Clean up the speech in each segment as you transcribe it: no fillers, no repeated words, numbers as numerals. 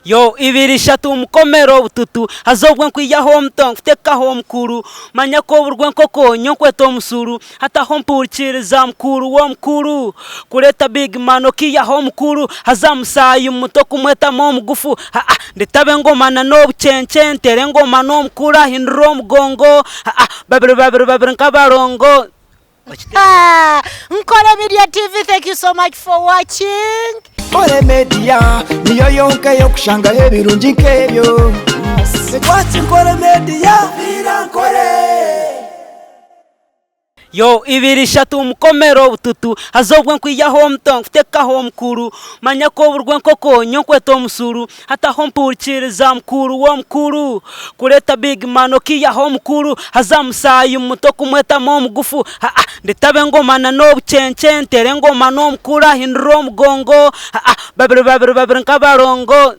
Yo, ibiri ishatu mukomere obututu, haza obwo nkwihaho omuto nkutekaho omukuru, manya ku oburwa enkoko nyowe nkweta omusuru, hati aho mpurikiriza mukuru w'omukuru, kureeta big man okaihaho omukuru, haza musaayi muto kumwetamu omugufu, haa nditaba engoma na n'obukyekye, nteera engoma n'omukuru ahindura omugongo, haa babiri babiri babiri nk'abarongo. Nkore Media TV, thank you so much for watching. Nkore Media niyo yonka ey'okushangaho ebirungi nk'ebyo. Watch Nkore Media, Nkore. Yo, ibiri ishatu mukomere obututu, haza obwo nkwihaho omuto nkutekaho omukuru, manya ku oburwa enkoko nyowe nkweta omusuru, Hati aho mpurikiriza mukuru w'omukuru Kureeta big man okaihaho omukuru Haza musaayi muto kumwetamu omugufu Haa nditaba engoma na n'obukyekye Nteera engoma n'omukuru ahindura omugongo Haa babiri babiri babiri nk'abarongo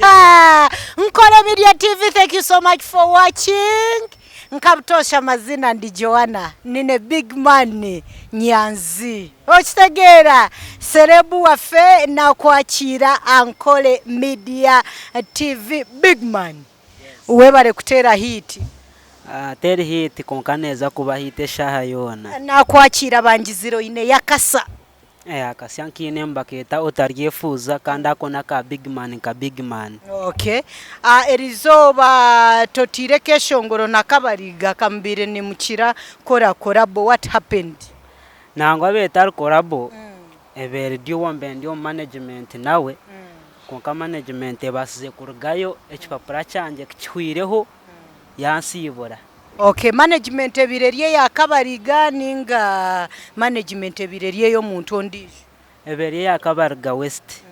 Haa Nkore Media TV thank you so much for watching Nkabutoosha amazina ndi Joanna nyine big man Nyanzi Okitegeera celeb waffe nakwakiira Ankole Media TV big man webare kuteera hit. Teri hit kwonka neeza kuba hit eshaaha yoona. Nakwakiira bangizire oineyo akasa. Akasya nkaine nibakeeta otaryefuuza kandi ako n'aka big man nka big man. Okay. Erizooba totiire keshongoro na Kabariga kamubaire nimukira kora collabo what happened? Nangwa abaire etari collabo, ebaire eri duo mbaire ndi omu management nawe, kwonka management ebaasize kurugayo ekipapura kyangye kihwireho yansiibura. Okay, management ebaire eri eya Kabariga ninga management ebaire eri ey'omuntu ondiijo? Ebaire eri eya Kabariga West.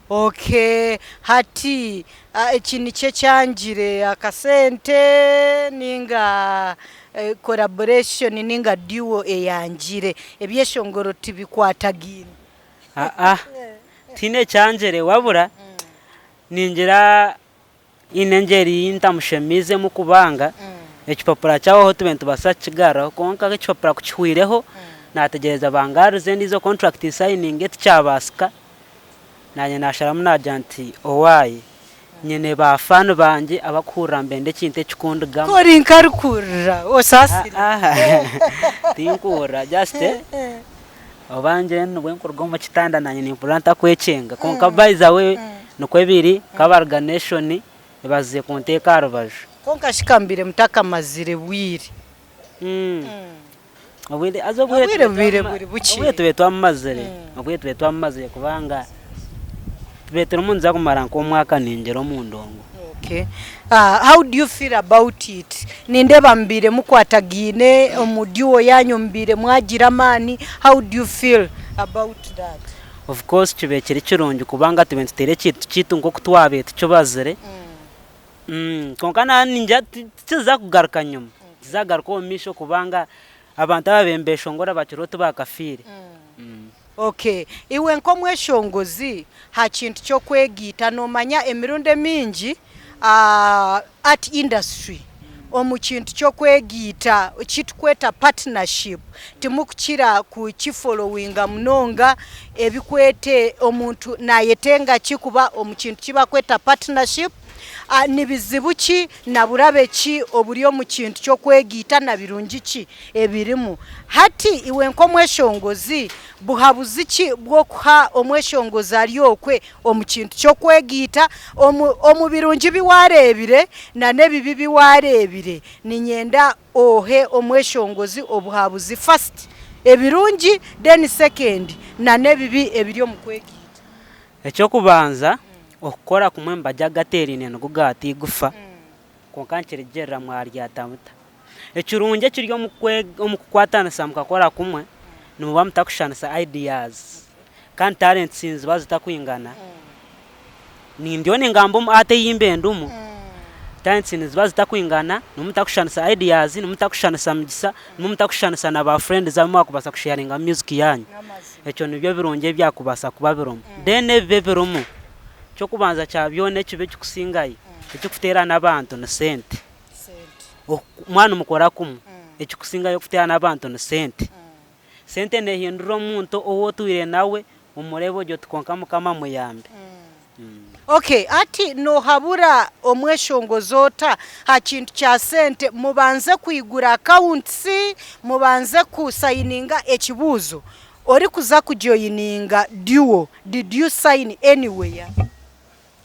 Okay, hati eki nikyo ekyangire akasente ninga collaboration ninga duo eyangire? Ebyeshongoro tibikwatagaine? Aa, tihaine ekyangire wabura ningira Haine engyeri ei ntamushemiizemu kubanga ekipapura kyabaho tube nitubaasa kukigaruraho kwonka ekipapura ku kihwireho naategyereza bangaruze endiijo contract nsayininge tikyabaasika naanye naasharamu naagira nti owaaye nyine ba faani bangye abakuhurira nibenda ekintu ekikundigamu. Ku ori nk'arikuhurira osaasire. Tinkuhurira just oba ngire nibwo nkuruga omu kitanda naanye nimpurira ntakwekyenga kwonka by the way nikwo biri Kabarga Nation ebazize kunteeka aha rubaju. Kwonka shi kambaire mutakamazire bwire. Obwire haza obwire Obwire bubaire buri bukye. Obwire tubaire twamumazire, obwire tubaire twamumazire kubanga tubaire turimu nituza kumara nk'omwaka ningira omu ndongo. Okay. How do you feel about it? Nindeeba mubaire mukwatagaine omu duo yaanyu mubaire mwagira amaani, how do you feel about that? Of course kibaire kiri kirungi kubanga tubaire nituteera ekintu kyaitu nk'oku twabaire tukibazire, kwonka naaba ningira tikiza kugaruka nyima, tikizagaruka omu maisho kubanga abantu ababaire nibeshongora bakiriho tibakafiire. Ok, iwe nk'omweshongozi ha kintu ky'okwegaita noomanya emirundi emiingi art industry omu kintu ky'okwegaita eki turikweta partnership timurikukira kukiforowinga munonga ebikwete omuntu naayetenga ki kuba omu kintu eki barikweta partnership Ni bizibu ki na burabe ki oburi omu kintu ky'okwegaita na birungi ki ebirimu? Hati iwe nk'omweshongozi, buhabuzi ki bw'okuha omweshongozi ari okwe omu kintu ky'okwegaita? Omu omu birungi bi waareebire na n'ebibi bi waareebire, niinyenda ohe omweshongozi obuhabuzi first ebirungi then second na n'ebibi ebiri omu kwegaita. Eky'okubanza, okukora kumwe embaga agateeraine nigo gaata eigufa, kwonka nikirigiirira mwaryata muta. Ekirungi ekiri omu kukwatanisa mukakora kumwe, nimuba mutakushushanisa ideas kandi talents niziba zitakwingana. Ndiyo ningamba omu art ei mbe ndimu, talents niziba zitakwingana, nimuba mutakushushanisa ideas, nimuba mutakushushanisa migisa, nimuba mutakushushanisa na ba friends abu mwakubaasa kusheyaringamu music yaanyu. Ekyo nibyo birungi ebyakubaasa kuba birimu. Then ebibi ebirimu, eky'okubanza kya byona ekibi ekikusingayo, ekirikuteerana abantu ni sente. Mwaba nimukora kumwe, ekikusingayo kuteerana abantu ni sente. Sente neehindura omuntu ou otwire nawe, omureebe ogire oti kwonka Mukama amuyambe. Okay, hati nohabura omweshongozi ota ha kintu kya sente mubanze kwigura accounts, mubanze ku sayininga ekibuuzo orikuza kujoyininga duo did you sign anywhere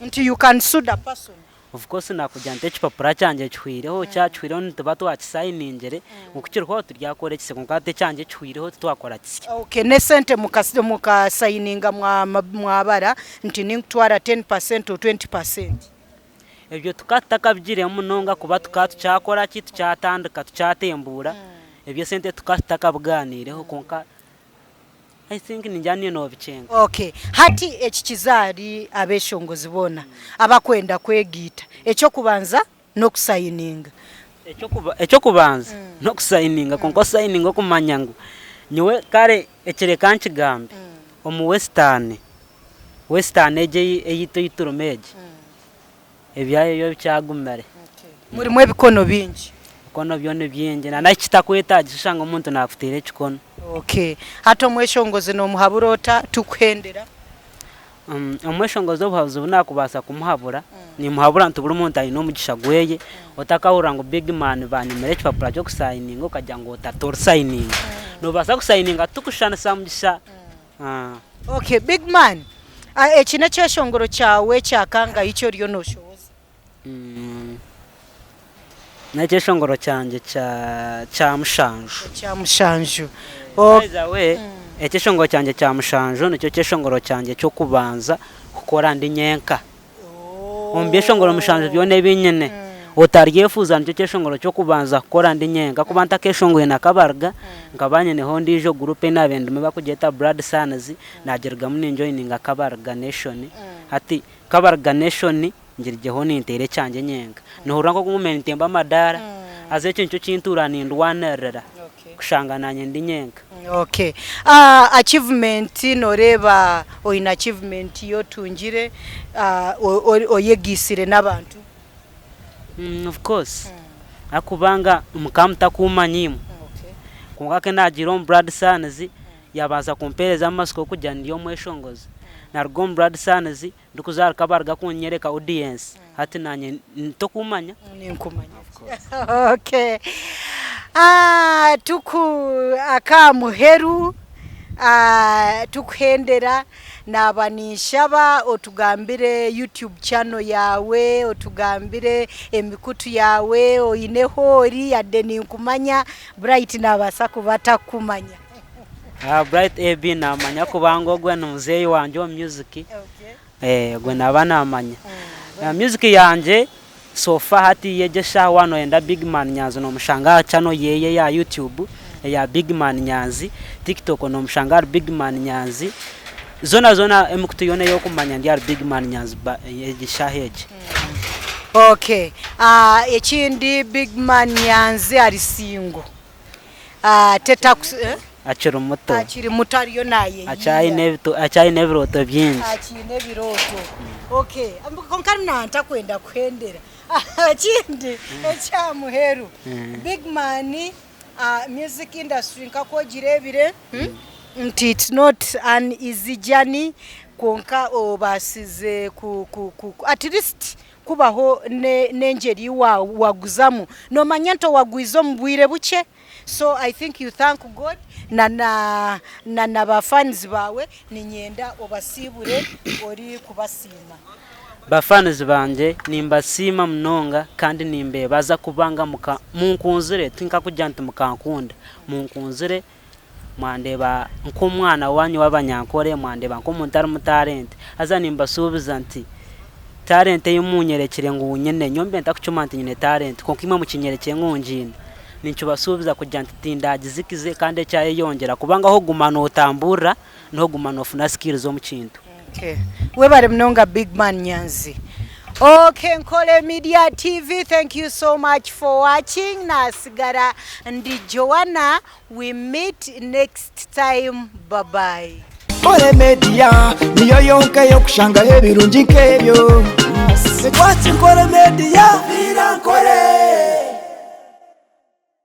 nti you can sue the person? Of course nakugira nti ekipapura kyangye kihwireho, kyaba kihwireho nituba twakisayiningire, ngu ku kirihwaho turyakora ekisya kwonka hati ekyangye kihwireho titwakora kisya. Okay, n'esente mukasayininga mwabara nti ninkutwara ten percent or 20 percent? Ebyo tukaba tutakabigiremu munonga kuba tukaba tukyakora ki, tukyatandika tukyatembuura, eby'esente tukaba tutakabiganiireho kwonka I think ningira niiwe nobikyenga. Okay, hati eki kiza ahari abeshongozi boona abakwenda kwegaita, ekyokubanza n'okusayininga. Ekyokubanza n'okusayininga kwonka osayininge okumanya ngu nyowe kare eki reka nkigambe, omu western, western egi eyaitu ei turimu egi, Ebyayo byo bikyagumire. Murimu ebikono bingi. Ebikono byo ni bingi na n'ekitakwetagisa oshanga omuntu nakuteera ekikono. Okay. Hati omweshongozi nomuhabura ota tukuhendera? Omweshongozi obuhabuzi obu nakubaasa kumuhabura, nimuhabura nti buri muntu aine omugisha gweye, otakahurira ngu big man banyimire ekipapura ky'okusayininga okagira ngu torisayininga. Nobaasa kusayininga titukushushanisa mugisha. Okay big man eki nekyeshongoro kyawe ekya kangahi eki oriyo noshohoza? Nekyeshongoro kyangye kya mushanju. Ekya mushanju. By the way ekyeshongoro kyangye kya mushanju nikyo kyeshongoro kyangye kyokubanza kukora ndi nyenka. Omu byeshongoro mushanju byona ebi nyine, Otaryefuuza nikyo kyeshongoro ky'okubanza kukora ndi nyenka. Kuba ntakeshongoire na Kabarga, nkaba nyineho ondiijo guruupu ei naabaire ndimu barikugyeta Blood Sons, naagirugamu ninjoyininga Kabarga Nation. Hati Kabarga Nation ngirugyeho ninteera ekyangye nyenka. Noohurira nk'oku ngume nintemba amadaara, haza ekyo nikyo kintuura nindwanirira kushanga naanye ndi nyenka. Okay. Achievement noreeba oine achievement ei otungire oyegaitsire n'abantu? Of course ahabw'okubanga mukaba mutakumanya imwe. Kwonka ku naagiire omu Blood Sons yaabaasa kumpeereza amatsiko kugira ndi omweshongozi. Naaruga omu Blood Sons ndikuza ahari Kabarega kunyereka audience hati naanye tokumanya. Ninkumanya. Okay. Ah, tuku aka muheru ah, tukuhendera naba ninshaba otugambire YouTube channel yawe otugambire emikutu yawe oineho ori yadde ninkumanya Bright nabaasa kuba atakukumanya. Ah, Bright AB namanya kubanga ogwe ni muzeeyi wangye omu music. Eh, ogwe naba namanya. Ah, music yangye so far hati egi eshaaha waaba noyenda Big Man Nyanzi nomushanga aha channel yeye eya YouTube eya Big Man Nyanzi, TikTok nomushanga ahari Big Man Nyanzi, zoona zoona emikutu yoona ei orikumanya ndi ahari Big Man Nyanzi egi eshaaha egi. Okay. Ah, ekindi Big Man Nyanzi ari single. Akiri muto. Akiri muto ariyo nayeyiiya. Akyayine ebirooto bingi. Akiine ebirooto. Okay. Kwonka nantakwenda kuhendera. Ekindi ekyaha muheru. Big man music industry nkaku ogireebire nti it's not an easy journey kwonka obaasize ku at least Kubaho n'engyeri ei waguzamu nomanya nti owagwize omu bwire bukye so I think you thank God na na ba fans baawe niinyenda obasiibure orikubasiima. Ba fans bangye nimbasiima munonga kandi nimbebaza kubanga munkunzire tinkakugira nti mukankunda munkunzire mwandeeba nk'omwana waanyu w'abanyankore, mwandeeba nk'omuntu arimu talent. Haza nimbasuubiza nti talent ei munyerekire ngu nyine, nyowe mbe ntakukimanya nti nyine talent kwonka imwe mukinyerekire ngu ngiine, ninkibasuubiza kugira nti tindagizikize kandi ekyayeyongyera kubanga ahu orikuguma nootamburira, niho orikuguma noofuna skills omu kintu. Okay. Webare munonga big man Nyanzi. Okay, Nkole Media TV, thank you so much for watching. Nasigara ndi Joanna, we meet next time. Bye bye. Nkole Media niyo yonka ey'okushangaho ebirungi nk'ebyo. Twatsi Nkole Media. Nkole.